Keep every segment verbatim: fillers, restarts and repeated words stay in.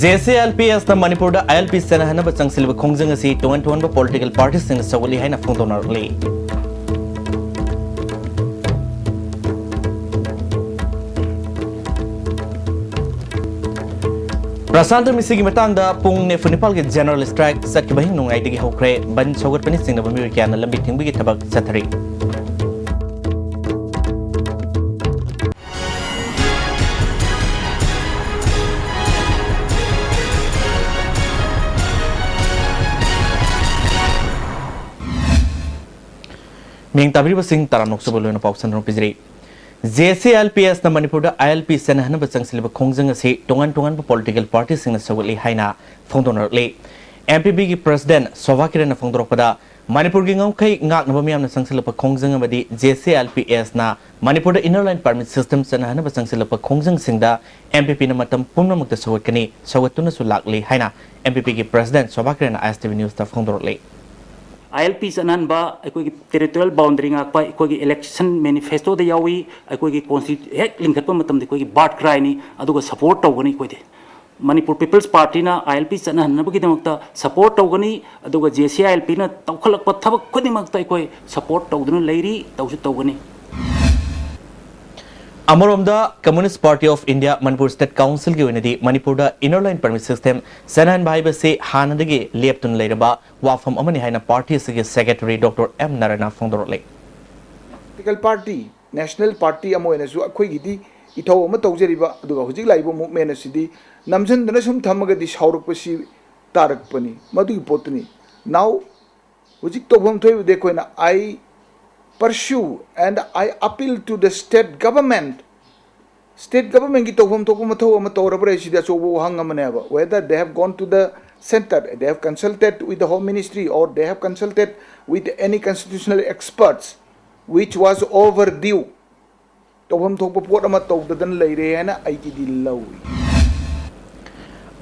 J C L P ꯑꯦꯁꯅ ꯃꯅꯤꯄꯨꯔꯗ ꯑꯥꯏ L P ꯆꯠꯅꯍꯟꯅꯕ ꯆꯪꯁꯤꯜꯂꯤꯕ ꯈꯣꯡꯖꯪ ꯑꯁꯤ ꯇꯣꯉꯥꯟ ꯇꯣꯉꯥꯟꯕ ꯄꯣꯂꯤꯇꯤꯀꯦꯜ ꯄꯥꯔꯇꯤꯁꯤꯡꯅ ꯁꯧꯒꯠꯂꯤ ꯍꯥꯏꯅ ꯐꯣꯡꯗꯣꯛꯅꯔꯛꯂꯤ꯫ ꯄ꯭ꯔꯁꯥꯟꯇ ꯃꯤꯁꯤꯒꯤ ꯃꯇꯥꯡꯗ ꯄꯨꯡ ꯅꯤꯐꯨ ꯅꯤꯄꯥꯜꯒꯤ ꯖꯦꯅꯔꯦꯜ ꯁ꯭ꯇ꯭ꯔꯥꯏꯛ ꯆꯠꯈꯤꯕ ꯍꯤꯡ ꯅꯣꯡꯌꯥꯏꯗꯒꯤ ꯍꯧꯈ꯭ꯔꯦ꯫ ꯕꯟ ꯁꯧꯒꯠꯄꯅ ꯆꯤꯡꯅꯕ ꯃꯤꯑꯣꯏ ꯀꯌꯥꯅ ꯂꯝꯕꯤ ꯊꯤꯡꯕꯒꯤ ꯊꯕꯛ ꯆꯠꯊꯔꯤ꯫ ꯃꯤꯡ ꯇꯥꯕꯤꯔꯤꯕꯁꯤꯡ ꯇꯔꯥꯝꯅ ꯑꯣꯛꯆꯕ ꯂꯣꯏꯅ ꯄꯥꯎ ꯁꯟꯗꯣꯛꯅ ꯄꯤꯖꯔꯤ꯫ ꯖꯦ ꯁꯤ ꯑꯦꯜ ꯄꯤ ꯑꯦꯁꯅ ꯃꯅꯤꯄꯨꯔꯗ ꯑꯥꯏ ꯑꯦꯜ ꯄꯤ ꯆꯠꯅꯍꯟꯅꯕ ꯆꯪꯁꯤꯜꯂꯤꯕ ꯈꯣꯡꯖꯪ ꯑꯁꯤ ꯇꯣꯉꯥꯟ ꯇꯣꯉꯥꯟꯕ ꯄꯣꯂꯤꯇꯤꯀꯦꯜ ꯄꯥꯔꯇꯤꯁꯤꯡꯅ ꯁꯧꯒꯠꯂꯤ ꯍꯥꯏꯅ ꯐꯣꯡꯗꯣꯛꯅꯔꯛꯂꯤ꯫ ꯑꯦꯝ ꯄꯤ ꯄꯤꯒꯤ ꯄ꯭ꯔꯁꯤꯗꯦꯟ ꯁꯣꯚꯥ ꯀꯤꯔꯟꯅ ꯐꯣꯡꯗꯣꯔꯛꯄꯗ, ꯃꯅꯤꯄꯨꯔꯒꯤ ꯉꯝꯈꯩ ꯉꯥꯛꯅꯕ ꯃꯤꯌꯥꯝꯅ ꯆꯪꯁꯤꯜꯂꯛꯄ ꯈꯣꯡꯖꯪ ꯑꯃꯗꯤ ꯖꯦ ꯁꯤ ꯑꯦꯜ ꯄꯤ ꯑꯦꯁꯅ ꯃꯅꯤꯄꯨꯔꯗ ꯏꯟꯅꯔ ꯂꯥꯏꯟ ꯄꯔꯃꯤꯠ ꯁꯤꯁꯇꯦꯝ ꯆꯠꯅꯍꯟꯅꯕ ꯆꯪꯁꯤꯜꯂꯛꯄ ꯈꯣꯡꯖꯪꯁꯤꯡꯗ ꯑꯦꯝ ꯄꯤ ꯄꯤꯅ ꯃꯇꯝ ꯄꯨꯝꯅꯃꯛꯇ ꯁꯧꯒꯠꯀꯅꯤ, ꯁꯧꯒꯠꯇꯨꯅꯁꯨ ꯂꯥꯛꯂꯤ ꯍꯥꯏꯅ ꯑꯦꯝ ꯄꯤ ꯄꯤꯒꯤ ꯄ꯭ꯔꯁꯤꯗꯦꯟ ꯁꯣꯚꯥ ꯀꯤꯔꯟꯅ ꯑꯥꯏ ꯑꯦꯁ ꯇꯤ ꯚꯤ ꯅ꯭ꯌꯨꯁꯇ ꯐꯣꯡꯗꯣꯔꯛꯂꯤ꯫ ꯑꯥꯏ ꯑꯦꯜ ꯄꯤ ꯆꯠꯅꯍꯟꯕ, ꯑꯩꯈꯣꯏꯒꯤ ꯇꯦꯔꯤꯇꯣꯔꯤꯌꯦꯜ ꯕꯥꯎꯟꯗꯔꯤ ꯉꯥꯛꯄ, ꯑꯩꯈꯣꯏꯒꯤ ꯏꯂꯦꯛꯁꯟ ꯃꯦꯅꯤꯐꯦꯁꯇꯣꯗ ꯌꯥꯎꯏ, ꯑꯩꯈꯣꯏꯒꯤ ꯀꯣꯟꯁꯇꯤꯇ꯭ꯌꯨ-, ꯍꯦꯛ ꯂꯤꯡꯈꯠꯄ ꯃꯇꯝꯗ ꯑꯩꯈꯣꯏꯒꯤ ꯕꯥꯔꯠ ꯀ꯭ꯔꯥꯏꯅꯤ, ꯑꯗꯨꯒ ꯁꯄꯣꯔꯠ ꯇꯧꯒꯅꯤ ꯑꯩꯈꯣꯏꯗꯤ꯫ ꯃꯅꯤꯄꯨꯔ ꯄꯤꯄꯜꯁ ꯄꯥꯔꯇꯤꯅ ꯑꯥꯏ ꯑꯦꯜ ꯄꯤ ꯆꯠꯅꯍꯟꯅꯕꯒꯤꯗꯃꯛꯇ ꯁꯄꯣꯔꯠ ꯇꯧꯒꯅꯤ, ꯑꯗꯨꯒ ꯖꯦ ꯁꯤ ꯑꯥꯏ ꯑꯦꯜ ꯄꯤꯅ ꯇꯧꯈꯠꯂꯛꯄ ꯊꯕꯛ ꯈꯨꯗꯤꯡꯃꯛꯇ ꯑꯩꯈꯣꯏ ꯁꯄꯣꯔꯠ ꯇꯧꯗꯨꯅ ꯂꯩꯔꯤ, ꯇꯧꯁꯨ ꯇꯧꯒꯅꯤ꯫ ꯑꯃꯔꯣꯝꯗ, Communist Party of India Manipur State Councilꯒꯤ ꯑꯣꯏꯅꯗꯤ ꯃꯅꯤꯄꯨꯔꯗ ꯏꯟꯅꯔ ꯂꯥꯏꯟ ꯄꯔꯃꯤꯠ ꯁꯤꯁꯇꯦꯝ ꯆꯠꯅꯍꯟꯕ ꯍꯥꯏꯕꯁꯤ ꯍꯥꯟꯅꯗꯒꯤ ꯂꯦꯞꯇꯨꯅ ꯂꯩꯔꯕ ꯋꯥꯐꯝ ꯑꯃꯅꯤ ꯍꯥꯏꯅ ꯄꯥꯔꯇꯤ ꯑꯁꯤꯒꯤ ꯁꯦꯀ꯭ꯔꯦꯇꯔꯤ ꯗꯣꯛꯇꯔ ꯑꯦꯝ ꯅꯥꯔꯥꯌꯅ ꯐꯣꯡꯗꯣꯔꯛꯂꯤ꯫ ꯄꯣꯂꯤꯇꯤꯀꯦꯜ ꯄꯥꯔꯇꯤ, ꯅꯦꯁꯅꯦꯜ ꯄꯥꯔꯇꯤ ꯑꯃ ꯑꯣꯏꯅꯁꯨ ꯑꯩꯈꯣꯏꯒꯤꯗꯤ ꯏꯊꯧ ꯑꯃ ꯇꯧꯖꯔꯤꯕ, ꯑꯗꯨꯒ ꯍꯧꯖꯤꯛ ꯂꯥꯛꯏꯕ ꯃꯨꯞꯃꯦꯟ ꯑꯁꯤꯗꯤ ꯅꯝꯁꯤꯟꯗꯨꯅ ꯁꯨꯝ ꯊꯝꯃꯒꯗꯤ ꯁꯥꯎꯔꯛꯄꯁꯤ ꯇꯥꯔꯛꯄꯅꯤ, ꯃꯗꯨꯒꯤ ꯄꯣꯠꯇꯨꯅꯤ꯫ Now, ꯍꯧꯖꯤꯛ ꯇꯧꯐꯝ ꯊꯣꯛꯏꯕꯗꯤ ꯑꯩꯈꯣꯏꯅ, I pursue and I appeal to the state government. State ꯒꯚꯔꯟꯃꯦꯟꯠꯀꯤ ꯇꯧꯐꯝ ꯊꯣꯛꯄ ꯃꯊꯧ ꯑꯃ ꯇꯧꯔꯕ꯭ꯔꯥ ꯍꯥꯏꯁꯤꯗꯤ ꯑꯆꯧꯕ ꯋꯥꯍꯪ ꯑꯃꯅꯦꯕ꯫ Whether they have gone to the centre, they have consulted with the Home Ministry, or they have consulted with any constitutional experts, which was overdue. ꯇꯧꯐꯝ ꯊꯣꯛꯄ ꯄꯣꯠ ꯑꯃ ꯇꯧꯗꯗꯅ ꯂꯩꯔꯦ ꯍꯥꯏꯅ ꯑꯩꯒꯤꯗꯤ ꯂꯧꯏ꯫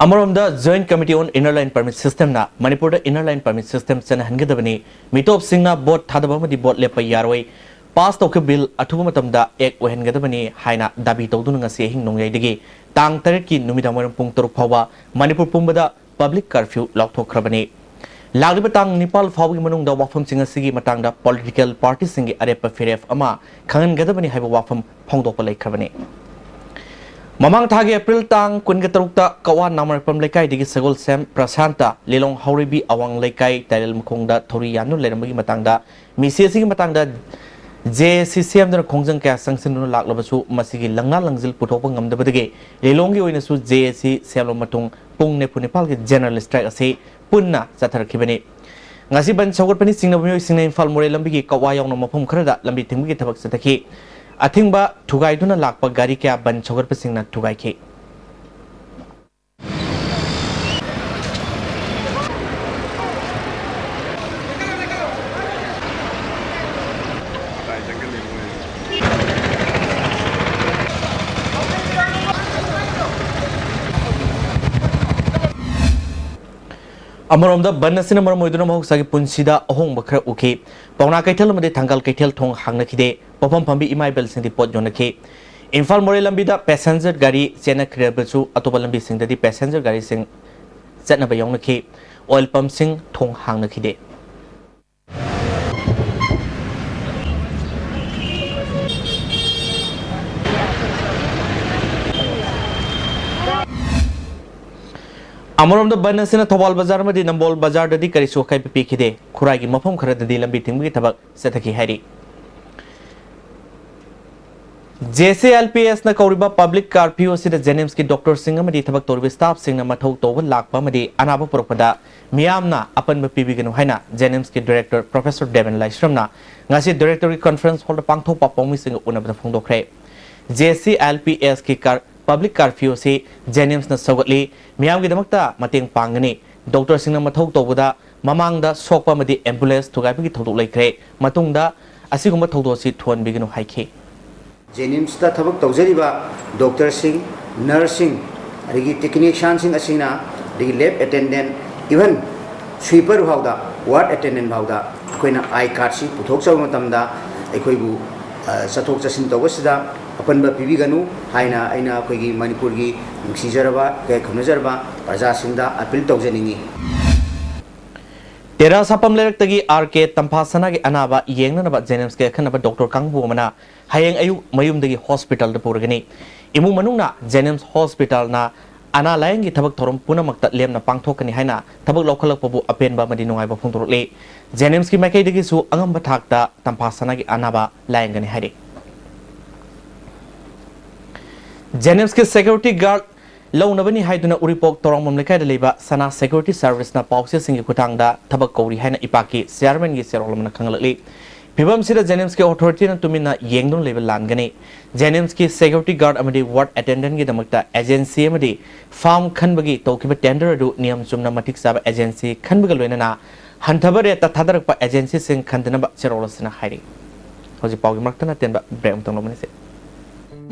ꯑꯃꯔꯣꯝꯗ, Joint Committee on Inner Line Permit Systemꯅ ꯃꯅꯤꯄꯨꯔꯗ ꯏꯟꯅꯔ ꯂꯥꯏꯟ ꯄꯔꯃꯤꯠ ꯁꯤꯁꯇꯦꯝ ꯆꯠꯅꯍꯟꯒꯗꯕꯅꯤ, ꯃꯤꯇꯣꯞꯁꯤꯡꯅ ꯚꯣꯠ ꯊꯥꯗꯕ ꯑꯃꯗꯤ ꯚꯣꯠ ꯂꯦꯞꯄ ꯌꯥꯔꯣꯏ, ꯄꯥꯁ ꯇꯧꯈꯤꯕ ꯕꯤꯜ ꯑꯊꯨꯕ ꯃꯇꯝꯗ ꯑꯦꯛ ꯑꯣꯏꯍꯟꯒꯗꯕꯅꯤ ꯍꯥꯏꯅ ꯗꯥꯕꯤ ꯇꯧꯗꯨꯅ ꯉꯁꯤ ꯑꯍꯤꯡ ꯅꯣꯡꯌꯥꯏꯗꯒꯤ ꯇꯥꯡ ꯇꯔꯦꯠꯀꯤ ꯅꯨꯃꯤꯗꯥꯡ ꯋꯥꯏꯔꯝ ꯄꯨꯡ ꯇꯔꯨꯛ ꯐꯥꯎꯕ ꯃꯅꯤꯄꯨꯔ ꯄꯨꯝꯕꯗ ꯄꯕ꯭ꯂꯤꯛ ꯀꯔꯐ꯭ꯌꯨ ꯂꯥꯎꯊꯣꯛꯈ꯭ꯔꯕꯅꯤ꯫ ꯂꯥꯛꯂꯤꯕ ꯇꯥꯡ ꯅꯤꯄꯥꯜ ꯐꯥꯎꯕꯒꯤ ꯃꯅꯨꯡꯗ ꯋꯥꯐꯝꯁꯤꯡ ꯑꯁꯤꯒꯤ ꯃꯇꯥꯡꯗ ꯄꯣꯂꯤꯇꯤꯀꯦꯜ ꯄꯥꯔꯇꯤꯁꯤꯡꯒꯤ ꯑꯔꯦꯞꯄ ꯐꯤꯔꯦꯞ ꯑꯃ ꯈꯪꯍꯟꯒꯗꯕꯅꯤ ꯍꯥꯏꯕ ꯋꯥꯐꯝ ꯐꯣꯡꯗꯣꯛꯄ ꯂꯩꯈ꯭ꯔꯕꯅꯤ꯫ ꯃꯃꯥꯡ ꯊꯥꯒꯤ ꯑꯦꯄ꯭ꯔꯤꯜ ꯇꯥꯡ ꯀꯨꯟꯒ ꯇꯔꯨꯛꯇ ꯀꯋꯥ ꯅꯥꯃꯔꯄꯝ ꯂꯩꯀꯥꯏꯗꯒꯤ ꯁꯒꯣꯜꯁꯦꯝ ꯄ꯭ꯔꯁꯥꯟꯇ, ꯂꯤꯂꯣꯡ ꯍꯧꯔꯩꯕꯤ ꯑꯋꯥꯡ ꯂꯩꯀꯥꯏ ꯇꯥꯏꯔꯦꯜ ꯃꯈꯣꯡꯗ ꯊꯧꯔꯤ ꯌꯥꯟꯗꯨꯅ ꯂꯩꯔꯝꯕꯒꯤ ꯃꯇꯥꯡꯗ, ꯃꯤꯁꯤ ꯑꯁꯤꯒꯤ ꯃꯇꯥꯡꯗ ꯖꯦ ꯑꯦ ꯁꯤ ꯁꯦꯝꯗꯨꯅ ꯈꯣꯡꯖꯪ ꯀꯌꯥ ꯆꯪꯁꯤꯟꯗꯨꯅ ꯂꯥꯛꯂꯕꯁꯨ, ꯃꯁꯤꯒꯤ ꯂꯪꯂꯥ ꯂꯪꯖꯤꯜ ꯄꯨꯊꯣꯛꯄ ꯉꯝꯗꯕꯗꯒꯤ ꯂꯤꯂꯣꯡꯒꯤ ꯑꯣꯏꯅꯁꯨ ꯖꯦ ꯑꯦ ꯁꯤ ꯁꯦꯝꯂꯕ ꯃꯇꯨꯡ ꯄꯨꯡ ꯅꯤꯐꯨ ꯅꯤꯄꯥꯜꯒꯤ ꯖꯦꯅꯔꯦꯜ ꯁ꯭ꯇ꯭ꯔꯥꯏꯛ ꯑꯁꯤ ꯄꯨꯟꯅ ꯆꯠꯊꯔꯛꯈꯤꯕꯅꯤ꯫ ꯉꯁꯤ ꯕꯟ ꯁꯧꯒꯠꯄꯅꯤ ꯆꯤꯡꯅꯕ ꯃꯤꯑꯣꯏꯁꯤꯡꯅ ꯏꯝꯐꯥꯜ ꯃꯣꯔꯦ ꯂꯝꯕꯤꯒꯤ ꯀꯛꯋꯥ ꯌꯥꯎꯅ ꯃꯐꯝ ꯈꯔꯗ ꯂꯝꯕꯤ ꯊꯤꯡꯕꯒꯤ ꯊꯕꯛ ꯆꯠꯊꯈꯤ꯫ ꯑꯊꯤꯡꯕ ꯊꯨꯒꯥꯏꯗꯨꯅ ꯂꯥꯛꯄ ꯒꯥꯔꯤ ꯀꯌꯥ ꯕꯟ ꯁꯧꯒꯠꯄꯁꯤꯡꯅ ꯊꯨꯒꯥꯏꯈꯤ꯫ ꯑꯃꯔꯣꯝꯗ ꯕꯟ ꯑꯁꯤꯅ ꯃꯔꯝ ꯑꯣꯏꯗꯨꯅ ꯃꯍꯧꯁꯥꯒꯤ ꯄꯨꯟꯁꯤꯗ ꯑꯍꯣꯡꯕ ꯈꯔ ꯎꯈꯤ꯫ ꯄꯥꯎꯅꯥ ꯀꯩꯊꯦꯜ ꯑꯃꯗꯤ ꯊꯪꯒꯥꯜ ꯀꯩꯊꯦꯜ ꯊꯣꯡ ꯍꯥꯡꯅꯈꯤꯗꯦ꯫ ꯄꯣꯠꯐꯝ ꯐꯝꯕꯤ ꯏꯃꯥ ꯏꯕꯦꯜꯁꯤꯡꯗꯤ ꯄꯣꯠ ꯌꯣꯟꯅꯈꯤ꯫ ꯏꯝꯐꯥꯜ ꯃꯣꯔꯦ ꯂꯝꯕꯤꯗ ꯄꯦꯁꯦꯟꯖꯔ ꯒꯥꯔꯤ ꯆꯦꯟꯅꯈ꯭ꯔꯕꯁꯨ, ꯑꯇꯣꯞꯄ ꯂꯝꯕꯤꯁꯤꯡꯗꯗꯤ ꯄꯦꯁꯦꯟꯖꯔ ꯒꯥꯔꯤꯁꯤꯡ ꯆꯠꯅꯕ ꯌꯥꯎꯅꯈꯤ꯫ ꯑꯣꯏꯜ ꯄꯝꯁꯤꯡ ꯊꯣꯡ ꯍꯥꯡꯅꯈꯤꯗꯦ꯫ ꯑꯃꯔꯣꯝꯗ ꯕꯟ ꯑꯁꯤꯅ ꯊꯧꯕꯥꯜ ꯕꯖꯥꯔ ꯑꯃꯗꯤ ꯅꯝꯕꯣꯜ ꯕꯖꯥꯔꯗꯗꯤ ꯀꯔꯤꯁꯨ ꯑꯀꯥꯏꯕ ꯄꯤꯈꯤꯗꯦ꯫ ꯈꯨꯔꯥꯏꯒꯤ ꯃꯐꯝ ꯈꯔꯗꯗꯤ ꯂꯝꯕꯤ ꯊꯤꯡꯕꯒꯤ ꯊꯕꯛ ꯆꯠꯊꯈꯤ ꯍꯥꯏꯔꯤ꯫ ꯖꯦ ꯁꯤ ꯑꯦꯜ ꯄꯤ ꯑꯦꯁꯅ ꯀꯧꯔꯤꯕ ꯄꯕ꯭ꯂꯤꯛ ꯀꯥꯔꯐ꯭ꯌꯨ ꯑꯁꯤꯗ ꯖꯦꯅꯤꯝꯁꯀꯤ ꯗꯣꯛꯇꯔꯁꯤꯡ ꯑꯃꯗꯤ ꯊꯕꯛ ꯇꯧꯔꯤꯕ ꯁ꯭ꯇꯥꯐꯁꯤꯡꯅ ꯃꯊꯧ ꯇꯧꯕ ꯂꯥꯛꯄ ꯑꯃꯗꯤ ꯑꯅꯥꯕ ꯄꯨꯔꯛꯄꯗ ꯃꯤꯌꯥꯝꯅ ꯑꯄꯟꯕ ꯄꯤꯕꯤꯒꯅꯨ ꯍꯥꯏꯅ ꯖꯦꯅꯤꯝꯁꯀꯤ ꯗꯥꯏꯔꯦꯛꯇꯔ ꯄ꯭ꯔꯣꯐꯦꯁꯔ ꯗꯦꯕꯦꯟ ꯂꯥꯏꯁ꯭ꯔꯝꯅ ꯉꯁꯤ ꯗꯥꯏꯔꯦꯛꯇꯔꯒꯤ ꯀꯟꯐꯔꯦꯟꯁ ꯍꯣꯜꯗ ꯄꯥꯡꯊꯣꯛꯄ ꯄꯥꯎꯃꯤꯁꯤꯡꯒ ꯎꯅꯕꯗ ꯐꯣꯡꯗꯣꯛꯈ꯭ꯔꯦ꯫ ꯖꯦ ꯁꯤ ꯑꯦꯜ ꯄꯤ ꯑꯦꯁꯀꯤ ꯀꯥꯔ-, ꯄꯕ꯭ꯂꯤꯛ ꯀꯥꯔꯐ꯭ꯌꯨ ꯑꯁꯤ ꯖꯦꯅꯤꯝꯁꯅ ꯁꯧꯒꯠꯂꯤ, ꯃꯤꯌꯥꯝꯒꯤꯗꯃꯛꯇ ꯃꯇꯦꯡ ꯄꯥꯡꯒꯅꯤ꯫ ꯗꯣꯛꯇꯔꯁꯤꯡꯅ ꯃꯊꯧ ꯇꯧꯕꯗ ꯃꯃꯥꯡꯗ ꯁꯣꯛꯄ ꯑꯃꯗꯤ ꯑꯦꯝꯕꯨꯂꯦꯟꯁ ꯊꯨꯒꯥꯏꯕꯒꯤ ꯊꯧꯗꯣꯛ ꯂꯩꯈ꯭ꯔꯦ꯫ ꯃꯇꯨꯡꯗ ꯑꯁꯤꯒꯨꯝꯕ ꯊꯧꯗꯣꯛ ꯑꯁꯤ ꯊꯣꯛꯍꯟꯕꯤꯒꯅꯨ ꯍꯥꯏꯈꯤ꯫ ꯖꯦꯅꯤꯝꯁꯇ ꯊꯕꯛ ꯇꯧꯖꯔꯤꯕ ꯗꯣꯛꯇꯔꯁꯤꯡ, ꯅꯔꯁꯁꯤꯡ, ꯑꯗꯒꯤ ꯇꯦꯛꯅꯤꯁꯤꯌꯥꯟꯁꯤꯡ ꯑꯁꯤꯅ, ꯑꯗꯒꯤ ꯂꯦꯕ ꯑꯦꯇꯦꯟꯗꯦꯟ, ꯏꯚꯟ ꯁ꯭ꯋꯤꯄꯔ ꯐꯥꯎꯗ, ꯋꯥꯔꯗ ꯑꯦꯇꯦꯟꯗꯦꯟ ꯐꯥꯎꯗ ꯑꯩꯈꯣꯏꯅ ꯑꯥꯏ ꯀꯥꯔꯗꯁꯤ ꯄꯨꯊꯣꯛꯆꯕ ꯃꯇꯝꯗ ꯑꯩꯈꯣꯏꯕꯨ ꯆꯠꯊꯣꯛ ꯆꯠꯁꯤꯟ ꯇꯧꯕꯁꯤꯗ ꯑꯄꯟꯕ ꯄꯤꯕꯤꯒꯅꯨ ꯍꯥꯏꯅ ꯑꯩꯅ ꯑꯩꯈꯣꯏꯒꯤ ꯃꯅꯤꯄꯨꯔꯒꯤ ꯅꯨꯡꯁꯤꯖꯔꯕ ꯏꯀꯥꯏ ꯈꯨꯝꯅꯖꯔꯕ ꯄ꯭ꯔꯖꯥꯁꯤꯡꯗ ꯑꯄꯤꯜ ꯇꯧꯖꯅꯤꯡꯏ꯫ ꯇꯦꯔꯥ ꯁꯥꯄꯝ ꯂꯩꯔꯛꯇꯒꯤ ꯑꯥꯔ ꯀꯦ ꯇꯝꯐꯥ ꯁꯅꯥꯒꯤ ꯑꯅꯥꯕ ꯌꯦꯡꯅꯅꯕ ꯖꯦꯅꯤꯝꯁꯀꯤ ꯑꯈꯟꯅꯕ ꯗꯣꯛꯇꯔ ꯀꯥꯡꯕꯨ ꯑꯃꯅ ꯍꯌꯦꯡ ꯑꯌꯨꯛ ꯃꯌꯨꯝꯗꯒꯤ ꯍꯣꯁꯄꯤꯇꯥꯜꯗ ꯄꯨꯔꯒꯅꯤ꯫ ꯏꯃꯨꯡ ꯃꯅꯨꯡꯅ ꯖꯦꯅꯤꯝꯁ ꯍꯣꯁꯄꯤꯇꯥꯜꯅ ꯑꯅꯥ ꯂꯥꯌꯦꯡꯒꯤ ꯊꯕꯛ ꯊꯧꯔꯝ ꯄꯨꯝꯅꯃꯛꯇ ꯂꯦꯝꯅ ꯄꯥꯡꯊꯣꯛꯀꯅꯤ ꯍꯥꯏꯅ ꯊꯕꯛ ꯂꯧꯈꯠꯂꯛꯄꯕꯨ ꯑꯄꯦꯟꯕ ꯑꯃꯗꯤ ꯅꯨꯡꯉꯥꯏꯕ ꯐꯣꯡꯗꯣꯔꯛꯂꯤ꯫ ꯖꯦꯅꯤꯝꯁꯀꯤ ꯃꯥꯏꯀꯩꯗꯒꯤꯁꯨ ꯑꯉꯝꯕ ꯊꯥꯛꯇ ꯇꯝꯐꯥ ꯁꯅꯥꯒꯤ ꯑꯅꯥꯕ ꯂꯥꯌꯦꯡꯒꯅꯤ ꯍꯥꯏꯔꯤ꯫ ꯖꯦꯅꯤꯝꯁꯀꯤ ꯁꯦꯀ꯭ꯌꯨꯔꯤꯇꯤ ꯒꯥꯔꯗ ꯂꯧꯅꯕꯅꯤ ꯍꯥꯏꯗꯨꯅ ꯎꯔꯤꯄꯣꯛ ꯇꯧꯔꯥꯡꯕꯝ ꯂꯩꯀꯥꯏꯗ ꯂꯩꯕ ꯁꯅꯥ ꯁꯦꯀ꯭ꯌꯨꯔꯤꯇꯤ ꯁꯥꯔꯚꯤꯁꯅ ꯄꯥꯎꯆꯦꯁꯤꯡꯒꯤ ꯈꯨꯠꯊꯥꯡꯗ ꯊꯕꯛ ꯀꯧꯔꯤ ꯍꯥꯏꯅ ꯏꯄꯥꯛꯀꯤ ꯆꯤꯌꯥꯔꯃꯦꯟꯒꯤ ꯆꯦꯔꯣꯜ ꯑꯃꯅ ꯈꯪꯍꯜꯂꯛꯂꯤ꯫ ꯐꯤꯕꯝꯁꯤꯗ ꯖꯦꯅꯤꯝꯁꯀꯤ ꯑꯣꯊꯣꯔꯤꯇꯤꯅ ꯇꯨꯃꯤꯟꯅ ꯌꯦꯡꯗꯨꯅ ꯂꯩꯕ ꯂꯥꯟꯒꯅꯤ꯫ ꯖꯦꯅꯤꯝꯁꯀꯤ ꯁꯦꯀ꯭ꯌꯨꯔꯤꯇꯤ ꯒꯥꯔꯗ ꯑꯃꯗꯤ ꯋꯥꯔꯗ ꯑꯦꯇꯦꯟꯗꯦꯟꯒꯤꯗꯃꯛꯇ ꯑꯦꯖꯦꯟꯁꯤ ꯑꯃꯗꯤ ꯐꯥꯔꯝ ꯈꯟꯕꯒꯤ ꯇꯧꯈꯤꯕ ꯇꯦꯟꯗꯔ ꯑꯗꯨ ꯅꯤꯌꯝ ꯆꯨꯝꯅ ꯃꯇꯤꯛ ꯆꯥꯕ ꯑꯦꯖꯦꯟꯁꯤ ꯈꯟꯕꯒ ꯂꯣꯏꯅꯅ ꯍꯟꯊꯕ ꯔꯦꯠꯇ ꯊꯥꯗꯔꯛꯄ ꯑꯦꯖꯦꯟꯁꯤꯁꯤꯡ ꯈꯟꯗꯅꯕ ꯆꯦꯔꯣꯜ ꯑꯁꯤꯅ ꯍꯥꯏꯔꯤ꯫ ꯍꯧꯖꯤꯛ ꯄꯥꯎꯒꯤ ꯃꯔꯛꯇ ꯑꯇꯦꯟꯕ ꯕ꯭ꯔꯦꯛ ꯑꯃꯇꯪ ꯂꯧꯃꯤꯟꯅꯁꯤ꯫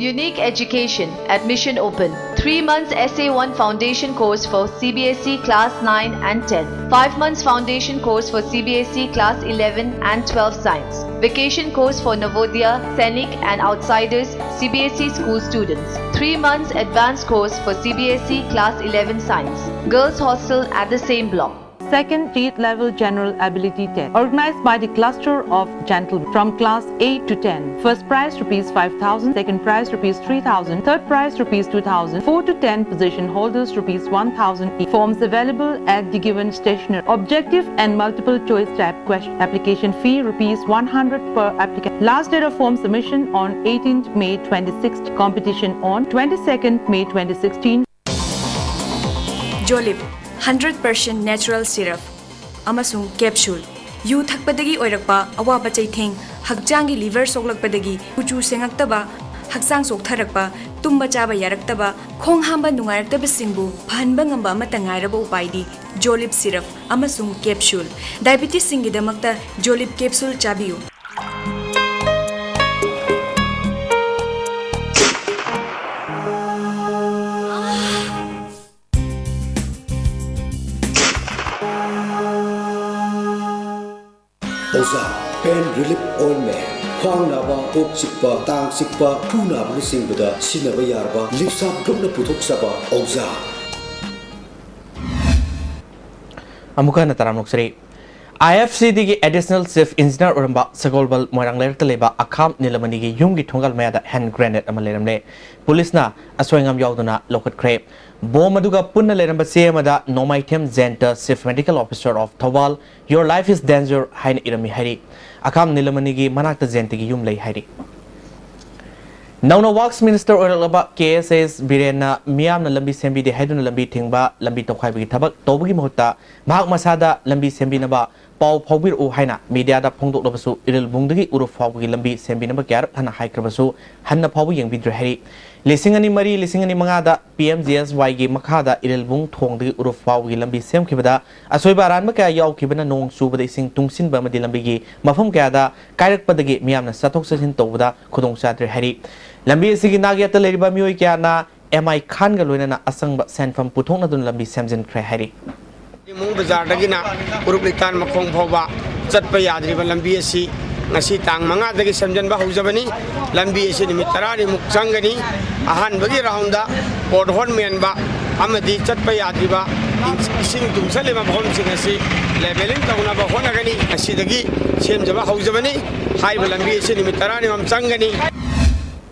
Unique Education. Admission open. Three months S A one foundation course for C B S E class nine and ten. Five months foundation course for C B S E class eleven and twelve science. Vacation course for Navodaya, Sainik and outsiders C B S E school students. Three months advanced course for C B S E class eleven science. Girls hostel at the same block. Second state level general ability test organized by the cluster of gentlemen from class eight to ten. First prize rupees five thousand, second prize rupees three thousand, third prize rupees two thousand, four to ten position holders rupees one thousand each. Forms available at the given stationery. Objective and multiple choice type question. Application fee rupees one hundred per applicant. Last date of form submission on eighteenth May twenty-sixth. Competition on twenty-second May twenty sixteen. Jolib, hundred percent natural syrup ꯑꯃꯁꯨꯡ capsule꯫ U ꯊꯛꯄꯗꯒꯤ ꯑꯣꯏꯔꯛꯄ ꯑꯋꯥꯕ ꯆꯩꯊꯦꯡ, ꯍꯛꯆꯥꯡꯒꯤ liver ꯁꯣꯛꯂꯛꯄꯗꯒꯤ ꯀꯨꯆꯨ ꯁꯦꯡꯉꯛꯇꯕ, ꯍꯛꯆꯥꯡ ꯆꯣꯛꯊꯔꯛꯄ, ꯇꯨꯝꯕ ꯆꯥꯕ ꯌꯥꯔꯛꯇꯕ, ꯈꯣꯡ ꯍꯥꯝꯕ ꯅꯨꯡꯉꯥꯏꯔꯛꯇꯕꯁꯤꯡꯕꯨ ꯐꯍꯟꯕ ꯉꯝꯕ ꯑꯃꯠꯇ ꯉꯥꯏꯔꯕ ꯎꯄꯥꯏꯗꯤ Jolib syrup ꯑꯃꯁꯨꯡ capsule꯫ Diabetesꯁꯤꯡꯒꯤꯗꯃꯛꯇ Jolib capsule ꯆꯥꯕꯤꯌꯨ꯫ ꯑꯣꯖꯥ, pain relief ointment꯫ ꯈ꯭ꯋꯥꯡ ꯅꯥꯕ, ꯀꯣꯛ ꯆꯤꯛꯄ, ꯇꯥꯡ ꯆꯤꯛꯄ, ꯈꯨ ꯅꯥꯕꯅꯆꯤꯡꯕꯗ ꯁꯤꯖꯤꯟꯅꯕ ꯌꯥꯔꯕ ꯂꯤꯞꯁꯥꯞ ꯒ꯭ꯔꯨꯞꯅ ꯄꯨꯊꯣꯛꯆꯕ ꯑꯣꯖꯥ꯫ ꯑꯃꯨꯛꯀ ꯍꯟꯅ ꯇꯔꯥꯝꯅ ꯑꯣꯛꯆꯔꯤ꯫ ꯑꯥꯏ F C ꯗꯤꯒꯤ additional chief engineer ꯑꯣꯏꯔꯝꯕ ꯁꯒꯣꯜꯕꯜ ꯃꯣꯏꯔꯥꯡ ꯂꯩꯔꯛꯇ ꯂꯩꯕ ꯑꯈꯥꯝ ꯅꯤꯂꯃꯅꯤꯒꯤ ꯌꯨꯝꯒꯤ ꯊꯣꯡꯒꯥꯜ ꯃꯌꯥꯗ ꯍꯦꯟ ꯒ꯭ꯔꯦꯅꯦꯗ ꯑꯃ ꯂꯩꯔꯝꯂꯦ꯫ ꯄꯨꯂꯤꯁꯅ ꯑꯁꯣꯏ ꯑꯉꯥꯝ ꯌꯥꯎꯗꯅ ꯂꯧꯈꯠꯈ꯭ꯔꯦ꯫ ꯕꯣꯝ ꯑꯗꯨꯒ ꯄꯨꯟꯅ ꯂꯩꯔꯝꯕ ꯆꯦ ꯑꯃꯗ ꯅꯣꯡꯃꯥꯏꯊꯦꯝ ꯖꯌꯟꯇ, Chief Medical Officer of Thawbal, "Your life is danger" ꯍꯥꯏꯅ ꯏꯔꯝꯃꯤ ꯍꯥꯏꯔꯤ꯫ ꯑꯈꯥꯝ ꯅꯤꯂꯃꯅꯤꯒꯤ ꯃꯅꯥꯛꯇ ꯖꯌꯟꯇꯒꯤ ꯌꯨꯝ ꯂꯩ ꯍꯥꯏꯔꯤ꯫ ꯅꯧꯅ ꯋꯥꯔꯛꯁ ꯃꯤꯅꯤꯁꯇꯔ ꯑꯣꯏꯔꯛꯂꯕ ꯀꯦ ꯑꯦꯁ ꯑꯦꯁ ꯕꯤꯔꯦꯟꯅ ꯃꯤꯌꯥꯝꯅ ꯂꯝꯕꯤ ꯁꯦꯝꯕꯤꯗꯦ ꯍꯥꯏꯗꯨꯅ ꯂꯝꯕꯤ ꯊꯤꯡꯕ, ꯂꯝꯕꯤ ꯇꯧꯈꯥꯏꯕꯒꯤ ꯊꯕꯛ ꯇꯧꯕꯒꯤ ꯃꯍꯨꯠꯇ ꯃꯍꯥꯛ ꯃꯁꯥꯗ ꯂꯝꯕꯤ ꯁꯦꯝꯕꯤꯅꯕ ꯄꯥꯎ ꯐꯥꯎꯕꯤꯔꯛꯎ ꯍꯥꯏꯅ ꯃꯤꯗꯤꯌꯥꯗ ꯐꯣꯡꯗꯣꯛꯂꯕꯁꯨ, ꯏꯔꯤꯜꯕꯨꯡꯗꯒꯤ ꯎꯔꯨꯞ ꯐꯥꯎꯕꯒꯤ ꯂꯝꯕꯤ ꯁꯦꯝꯕꯤꯅꯕ ꯀꯌꯥꯔꯛ ꯍꯟꯅ ꯍꯥꯏꯈ꯭ꯔꯕꯁꯨ ꯍꯟꯅ ꯐꯥꯎꯕ ꯌꯦꯡꯕꯤꯗ꯭ꯔꯦ ꯍꯥꯏꯔꯤ꯫ ꯂꯤꯁꯤꯡ ꯑꯅꯤ ꯃꯔꯤ, ꯂꯤꯁꯤꯡ ꯑꯅꯤ ꯃꯉꯥꯗ ꯄꯤ ꯑꯦꯝ ꯖꯤ ꯑꯦꯁ ꯋꯥꯏꯒꯤ ꯃꯈꯥꯗ ꯏꯔꯤꯜꯕꯨꯡ ꯊꯣꯡꯗꯒꯤ ꯎꯔꯨꯞ ꯐꯥꯎꯕꯒꯤ ꯂꯝꯕꯤ ꯁꯦꯝꯈꯤꯕꯗ ꯑꯁꯣꯏꯕ ꯑꯔꯥꯟꯕ ꯀꯌꯥ ꯌꯥꯎꯈꯤꯕꯅ ꯅꯣꯡ ꯆꯨꯕꯗ ꯏꯁꯤꯡ ꯇꯨꯡꯁꯤꯟꯕ ꯑꯃꯗꯤ ꯂꯝꯕꯤꯒꯤ ꯃꯐꯝ ꯀꯌꯥꯗ ꯀꯥꯏꯔꯛꯄꯗꯒꯤ ꯃꯤꯌꯥꯝꯅ ꯆꯠꯊꯣꯛ ꯆꯠꯁꯤꯟ ꯇꯧꯕꯗ ꯈꯨꯗꯣꯡꯆꯥꯗ꯭ꯔꯦ ꯍꯥꯏꯔꯤ꯫ ꯂꯝꯕꯤ ꯑꯁꯤꯒꯤ ꯅꯥꯛ ꯌꯦꯠꯇ ꯂꯩꯔꯤꯕ ꯃꯤꯑꯣꯏ ꯀꯌꯥꯅ ꯑꯦꯝ ꯑꯥꯏ ꯈꯥꯟꯒ ꯂꯣꯏꯅꯅ ꯑꯆꯪꯕ ꯁꯦꯟꯐꯝ ꯄꯨꯊꯣꯛꯅꯗꯨꯅ ꯂꯝꯕꯤ ꯁꯦꯝꯖꯤꯟꯈ꯭ꯔꯦ ꯍꯥꯏꯔꯤ꯫ ꯏꯃꯨꯡ ꯕꯖꯥꯔꯗꯒꯤꯅ ꯎꯔꯨꯞ ꯂꯤꯇꯥꯟ ꯃꯈꯣꯡ ꯐꯥꯎꯕ ꯆꯠꯄ ꯌꯥꯗ꯭ꯔꯤꯕ ꯂꯝꯕꯤ ꯑꯁꯤ ꯉꯁꯤ ꯇꯥꯡ ꯃꯉꯥꯗꯒꯤ ꯁꯦꯝꯖꯤꯟꯕ ꯍꯧꯖꯕꯅꯤ꯫ ꯂꯝꯕꯤ ꯑꯁꯤ ꯅꯨꯃꯤꯠ ꯇꯔꯥꯅꯤꯃꯨꯛ ꯆꯪꯒꯅꯤ꯫ ꯑꯍꯥꯟꯕꯒꯤ ꯔꯥꯎꯟꯗ ꯄꯣꯠꯍꯣꯜ ꯃꯦꯟꯕ ꯑꯃꯗꯤ ꯆꯠꯄ ꯌꯥꯗ꯭ꯔꯤꯕ ꯏꯁꯤꯡ ꯇꯨꯡꯁꯜꯂꯤꯕ ꯃꯐꯝꯁꯤꯡ ꯑꯁꯤ ꯂꯦꯚꯦꯂꯤꯡ ꯇꯧꯅꯕ ꯍꯣꯠꯅꯒꯅꯤ꯫ ꯉꯁꯤꯗꯒꯤ ꯁꯦꯝꯖꯕ ꯍꯧꯖꯕꯅꯤ꯫ ꯍꯥꯏꯔꯤꯕ ꯂꯝꯕꯤ ꯑꯁꯤ ꯅꯨꯃꯤꯠ ꯇꯔꯥꯅꯤꯃꯨꯛ ꯆꯪꯒꯅꯤ꯫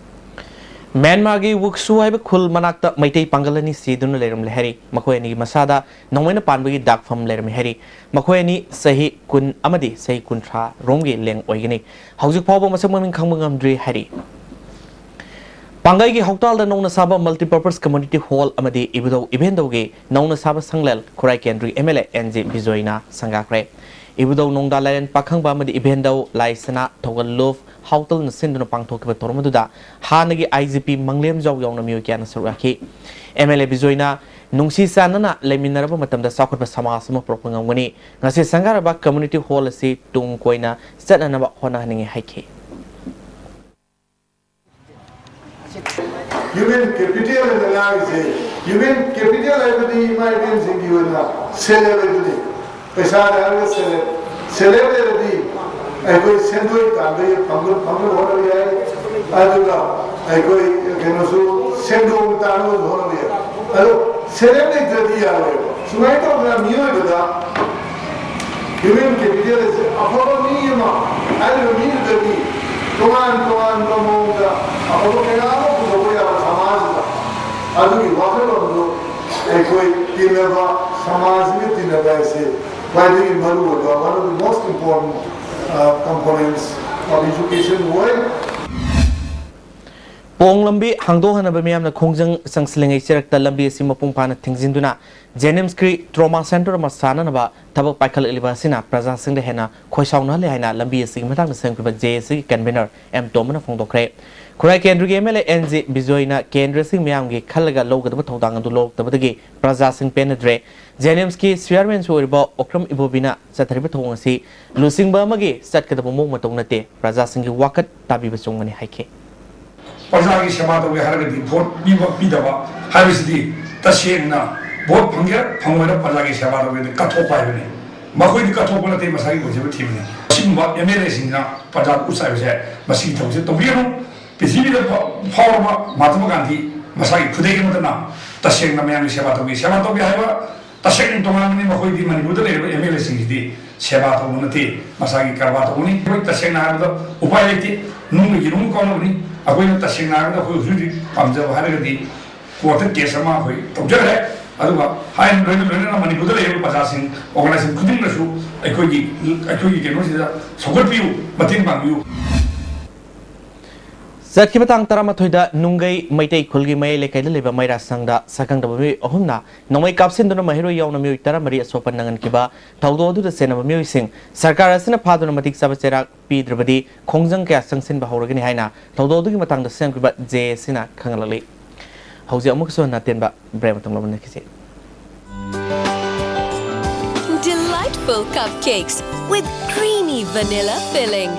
ꯃ꯭ꯌꯥꯟꯃꯥꯔꯒꯤ ꯋꯨꯛꯁꯨ ꯍꯥꯏꯕ ꯈꯨꯜ ꯃꯅꯥꯛꯇ ꯃꯩꯇꯩ ꯄꯥꯡꯒꯜ ꯑꯅꯤ ꯁꯤꯗꯨꯅ ꯂꯩꯔꯝꯂꯦ ꯍꯥꯏꯔꯤ꯫ ꯃꯈꯣꯏ ꯑꯅꯤꯒꯤ ꯃꯁꯥꯗ ꯅꯣꯡꯃꯩꯅ ꯄꯥꯟꯕꯒꯤ ꯗꯥꯛꯐꯝ ꯂꯩꯔꯝꯃꯤ ꯍꯥꯏꯔꯤ꯫ ꯃꯈꯣꯏ ꯑꯅꯤ ꯆꯍꯤ ꯀꯨꯟ ꯑꯃꯗꯤ ꯆꯍꯤ ꯀꯨꯟꯊ꯭ꯔꯥ ꯔꯣꯝꯒꯤ ꯂꯦꯡ ꯑꯣꯏꯒꯅꯤ꯫ ꯍꯧꯖꯤꯛ ꯐꯥꯎꯕ ꯃꯁꯛ ꯃꯃꯤꯡ ꯈꯪꯕ ꯉꯝꯗ꯭ꯔꯤ ꯍꯥꯏꯔꯤ꯫ ꯄꯥꯡꯒꯩꯒꯤ ꯍꯧꯇꯥꯜꯗ ꯅꯧꯅ ꯁꯥꯕ multipurpose community hall ꯑꯃꯗꯤ ꯏꯕꯨꯙꯧ ꯏꯕꯦꯟꯗꯧꯒꯤ ꯅꯧꯅ ꯁꯥꯕ ꯁꯪꯂꯦꯜ ꯈꯨꯔꯥꯏ ꯀꯦꯟꯗ꯭ꯔꯒꯤ M L A N G ꯕꯤꯖꯣꯏꯅ ꯁꯪꯒꯥꯈ꯭ꯔꯦ꯫ ꯏꯕꯨꯙꯧ ꯅꯣꯡꯗꯥ ꯂꯥꯏꯔꯦꯟ ꯄꯥꯈꯪꯕ ꯑꯃꯗꯤ ꯏꯕꯦꯟꯗꯧ ꯂꯥꯏꯁꯅꯥ ꯊꯧꯒꯜ ꯂꯨꯞ ꯍꯥꯎꯇꯜꯅ ꯁꯤꯟꯗꯨꯅ ꯄꯥꯡꯊꯣꯛꯈꯤꯕ ꯊꯧꯔꯝ ꯑꯗꯨꯗ ꯍꯥꯟꯅꯒꯤ ꯑꯥꯏ ꯖꯤ ꯄꯤ ꯃꯪꯂꯦꯝꯖꯥꯎ ꯌꯥꯎꯅ ꯃꯤꯑꯣꯏ ꯀꯌꯥꯅ ꯁꯔꯨꯛ ꯌꯥꯈꯤ꯫ ꯑꯦꯝ ꯑꯦꯜ ꯑꯦ ꯕꯤꯖꯣꯏꯅ ꯅꯨꯡꯁꯤ ꯆꯥꯟꯅꯅ ꯂꯩꯃꯤꯟꯅꯔꯕ ꯃꯇꯝꯗ ꯆꯥꯎꯈꯠꯄ ꯁꯃꯥꯖ ꯑꯃ ꯄꯨꯔꯛꯄ ꯉꯝꯒꯅꯤ꯫ ꯉꯁꯤ ꯁꯪꯒꯥꯔꯕ community hall ꯑꯁꯤ ꯇꯨꯡ ꯀꯣꯏꯅ ꯆꯠꯅꯅꯕ ꯍꯣꯠꯅꯍꯟꯅꯤꯡꯏ ꯍꯥꯏꯈꯤ꯫ Human capital ꯑꯅ ꯉꯥꯡꯉꯤꯁꯦ, human capital ꯍꯥꯏꯕꯗꯤ ꯏꯃꯥ ꯏꯕꯦꯟꯁꯤꯡꯒꯤ ꯑꯣꯏꯅ ꯁꯦꯜꯐ ꯍꯦꯜꯞ ꯍꯥꯏꯕꯗꯨꯅꯤ꯫ ꯄꯩꯁꯥꯗ ꯍꯥꯏꯔꯒ ꯁꯦꯜꯐ ꯍꯦꯜꯞ, ꯁꯦꯜꯐ ꯍꯦꯜꯞ ꯂꯩꯔꯗꯤ ꯑꯩꯈꯣꯏ ꯁꯦꯟꯗꯣꯏ ꯇꯥꯟꯕ ꯐꯪꯅ ꯐꯪꯅꯕ ꯍꯣꯠꯅꯕ ꯌꯥꯏ꯫ ꯑꯗꯨꯒ ꯑꯩꯈꯣꯏ ꯀꯩꯅꯣꯁꯨ ꯁꯦꯟꯗꯣꯡ ꯇꯥꯟꯅꯕꯁꯨ ꯍꯣꯠꯅꯕ ꯌꯥꯏ꯫ ꯑꯗꯣ ꯁꯦꯟꯗꯣꯡ ꯂꯩꯇ꯭ꯔꯗꯤ ꯌꯥꯔꯣꯏꯕ꯫ ꯁꯨꯃꯥꯏꯅ ꯇꯧꯗꯅ ꯃꯤꯑꯣꯏꯕꯗ human capital ꯑꯁꯤ ꯑꯐꯕ ꯃꯤ ꯑꯃ ꯍꯥꯏꯔꯤꯕ ꯃꯤꯗꯨꯗꯒꯤ ꯇꯣꯉꯥꯟ ꯇꯣꯉꯥꯟꯕ ꯃꯑꯣꯡꯗ ꯑꯐꯕ ꯀꯌꯥ ꯑꯃ ꯄꯨꯊꯣꯛꯄ ꯌꯥꯕ ꯁꯃꯥꯖꯁꯤꯗ ꯑꯗꯨꯒꯤ ꯋꯥꯈꯜꯂꯣꯟꯗꯨ ꯑꯩꯈꯣꯏ ꯇꯤꯟꯅꯕ, ꯁꯃꯥꯖꯁꯤꯒ ꯇꯤꯟꯅꯕ ꯍꯥꯏꯁꯦ ꯈ꯭ꯋꯥꯏꯗꯒꯤ ꯃꯔꯨꯑꯣꯏꯕ, one of the most important components of education ꯑꯣꯏ꯫ ꯄꯣꯡ ꯂꯝꯕꯤ ꯍꯥꯡꯗꯣꯛꯍꯟꯅꯕ ꯃꯤꯌꯥꯝꯅ ꯈꯣꯡꯖꯪ ꯆꯪꯁꯤꯜꯂꯤꯉꯩ ꯆꯔꯛꯇ ꯂꯝꯕꯤ ꯑꯁꯤ ꯃꯄꯨꯡ ꯐꯥꯅ ꯊꯤꯡꯖꯤꯟꯗꯨꯅ ꯖꯦꯅꯤꯝꯁꯀꯤ ꯇ꯭ꯔꯣꯃꯥ ꯁꯦꯟꯇꯔ ꯑꯃ ꯁꯥꯅꯅꯕ ꯊꯕꯛ ꯄꯥꯏꯈꯠꯂꯛꯂꯤꯕ ꯑꯁꯤꯅ ꯄ꯭ꯔꯖꯥꯁꯤꯡꯗ ꯍꯦꯟꯅ ꯈꯣꯏꯁꯥꯎꯅꯍꯜꯂꯦ ꯍꯥꯏꯅ ꯂꯝꯕꯤ ꯑꯁꯤꯒꯤ ꯃꯇꯥꯡꯗ ꯁꯦꯝꯈꯤꯕ ꯖꯦ ꯑꯦꯁꯤꯒꯤ ꯀꯟꯚꯤꯅꯔ ꯑꯦꯝ ꯇꯣꯝꯕꯅ ꯐꯣꯡꯗꯣꯛꯈ꯭ꯔꯦ꯫ ꯈꯨꯔꯥꯏ ꯀꯦꯟꯗ꯭ꯔꯒꯤ M L A N G ꯕꯤꯖꯣꯏꯅ ꯀꯦꯟꯗ꯭ꯔ ꯑꯁꯤꯒꯤ ꯃꯤꯌꯥꯝꯒꯤ ꯈꯜꯂꯒ ꯂꯧꯒꯗꯕ ꯊꯧꯗꯥꯡ ꯑꯗꯨ ꯂꯧꯔꯛꯇꯕꯗꯒꯤ ꯄ꯭ꯔꯖꯥꯁꯤꯡ ꯄꯦꯟꯅꯗ꯭ꯔꯦ꯫ ꯖꯦꯅꯤꯝꯁꯀꯤ ꯆꯤꯌꯥꯔꯃꯦꯟꯁꯨ ꯑꯣꯏꯔꯤꯕ ꯑꯣꯀ꯭ꯔꯝ ꯏꯕꯣꯕꯤꯅ ꯆꯠꯊꯔꯤꯕ ꯊꯧꯑꯣꯡ ꯑꯁꯤ ꯂꯨꯆꯤꯡꯕ ꯑꯃꯒꯤ ꯆꯠꯀꯗꯕ ꯃꯑꯣꯡ ꯃꯇꯧ ꯅꯠꯇꯦ, ꯄ꯭ꯔꯖꯥꯁꯤꯡꯒꯤ ꯋꯥꯀꯠ ꯇꯥꯕꯤꯕ ꯆꯨꯝꯒꯅꯤ ꯍꯥꯏꯈꯤ꯫ ꯄ꯭ꯔꯖꯥꯒꯤ ꯁꯦꯕꯥ ꯇꯧꯒꯦ ꯍꯥꯏꯔꯒꯗꯤ ꯚꯣꯠ ꯄꯤꯕ ꯄꯤꯗꯕ ꯍꯥꯏꯕꯁꯤꯗꯤ ꯇꯁꯦꯡꯅ ꯚꯣꯠ ꯐꯪꯒꯦꯔꯥ ꯐꯪꯉꯣꯏꯔꯥ ꯄ꯭ꯔꯖꯥꯒꯤ ꯁꯦꯕꯥ ꯇꯧꯒꯦꯗꯤ ꯀꯠꯊꯣꯛꯄ ꯍꯥꯏꯕꯅꯤ꯫ ꯃꯈꯣꯏꯗꯤ ꯀꯠꯊꯣꯛꯄ ꯅꯠꯇꯦ, ꯃꯁꯥꯒꯤ ꯑꯣꯏꯖꯕ ꯊꯤꯕꯅꯤ꯫ ꯑꯁꯤꯒꯨꯝꯕ ꯑꯦꯝ ꯑꯦꯜ ꯑꯦꯁꯤꯡꯅ ꯄ꯭ꯔꯖꯥ ꯎꯠ ꯆꯥꯏꯕꯁꯦ ꯃꯁꯤꯒꯤ ꯊꯕꯛꯁꯦ ꯇꯧꯕꯤꯒꯅꯨ꯫ ꯄ꯭ꯔꯤꯊꯤꯕꯤꯗ ꯐꯥꯎ- ꯐꯥꯎꯔꯕ ꯃꯍꯥꯇꯃꯥ ꯒꯥꯟꯙꯤ ꯃꯁꯥꯒꯤ ꯈꯨꯗꯩ ꯑꯃꯠꯇꯅ ꯇꯁꯦꯡꯅ ꯃꯌꯥꯝꯒꯤ ꯁꯦꯕꯥ ꯇꯧꯕꯤ꯫ ꯁꯦꯕꯥ ꯇꯧꯕꯤ ꯍꯥꯏꯕ ꯇꯁꯦꯡꯅ ꯇꯣꯉꯥꯟꯕꯅꯤ꯫ ꯃꯈꯣꯏꯗꯤ ꯃꯅꯤꯄꯨꯔꯗ ꯂꯩꯔꯤꯕ ꯑꯦꯝ ꯑꯦꯜ ꯑꯦꯁꯤꯡꯁꯤꯗꯤ ꯁꯦꯕꯥ ꯇꯧꯕ ꯅꯠꯇꯦ, ꯃꯁꯥꯒꯤ ꯀꯔꯕꯥꯔ ꯇꯧꯕꯅꯤ꯫ ꯑꯩꯈꯣꯏ ꯇꯁꯦꯡꯅ ꯍꯥꯏꯔꯕꯗ ꯎꯄꯥꯏ ꯂꯩꯇꯦ, ꯅꯨꯡꯅ ꯌꯦꯔꯨꯝ ꯀꯥꯎꯅꯕꯅꯤ꯫ ꯑꯩꯈꯣꯏꯅ ꯇꯁꯦꯡꯅ ꯍꯥꯏꯔꯕꯗ ꯑꯩꯈꯣꯏ ꯍꯧꯖꯤꯛ ꯍꯧꯖꯤꯛ ꯄꯥꯝꯖꯕ ꯍꯥꯏꯔꯒꯗꯤ ꯀꯣꯔꯠꯇ ꯀꯦꯁ ꯑꯃ ꯑꯩꯈꯣꯏ ꯇꯧꯖꯈ꯭ꯔꯦ꯫ ꯑꯗꯨꯒ ꯍꯥꯏ ꯂꯣꯏꯅ ꯂꯣꯏꯅꯅ ꯃꯅꯤꯄꯨꯔꯗ ꯂꯩꯔꯤꯕ ꯄ꯭ꯔꯖꯥꯁꯤꯡ, ꯑꯣꯔꯒꯅꯥꯏꯖꯦꯁꯟ ꯈꯨꯗꯤꯡꯅꯁꯨ ꯑꯩꯈꯣꯏꯒꯤ ꯑꯩꯈꯣꯏꯒꯤ ꯀꯩꯅꯣꯁꯤꯗ ꯁꯧꯒꯠꯄꯤꯌꯨ, ꯃꯇꯦꯡ ꯄꯥꯡꯕꯤꯌꯨ꯫ ꯆꯠꯈꯤꯕ ꯇꯥꯡ ꯇꯔꯥꯃꯥꯊꯣꯏꯗ ꯅꯨꯡꯒꯩ ꯃꯩꯇꯩ ꯈꯨꯜꯒꯤ ꯃꯌꯥꯏ ꯂꯩꯀꯥꯏꯗ ꯂꯩꯕ ꯃꯩꯔꯥ ꯁꯪꯗ ꯁꯛꯈꯪꯗꯕ ꯃꯤꯑꯣꯏ ꯑꯍꯨꯝꯅ ꯅꯣꯡꯃꯩ ꯀꯥꯞꯁꯤꯟꯗꯨꯅ ꯃꯍꯩꯔꯣꯏ ꯌꯥꯎꯅ ꯃꯤꯑꯣꯏ ꯇꯔꯥꯃꯔꯤ ꯑꯁꯣꯛꯄ ꯅꯪꯍꯟꯈꯤꯕ ꯊꯧꯗꯣꯛ ꯑꯗꯨꯗ ꯆꯦꯟꯅꯕ ꯃꯤꯑꯣꯏꯁꯤꯡ ꯁꯔꯀꯥꯔ ꯑꯁꯤꯅ ꯐꯥꯗꯨꯅ ꯃꯇꯤꯛ ꯆꯥꯕ ꯆꯩꯔꯥꯛ ꯄꯤꯗ꯭ꯔꯕꯗꯤ ꯈꯣꯡꯖꯪ ꯀꯌꯥ ꯆꯪꯁꯤꯟꯕ ꯍꯧꯔꯒꯅꯤ ꯍꯥꯏꯅ ꯊꯧꯗꯣꯛ ꯑꯗꯨꯒꯤ ꯃꯇꯥꯡꯗ ꯁꯦꯝꯈꯤꯕ ꯖꯦ ꯑꯦꯁꯤꯅ ꯈꯪꯍꯜꯂꯛꯂꯤ꯫ ꯍꯧꯖꯤꯛ ꯑꯃꯨꯛꯀꯁꯨ ꯍꯟꯅ ꯑꯇꯦꯟꯕ ꯕ꯭ꯔꯦꯛ ꯃꯇꯨꯡ ꯂꯧꯃꯤꯟꯅꯈꯤꯁꯤ꯫ Delightful cupcakes with creamy vanilla filling.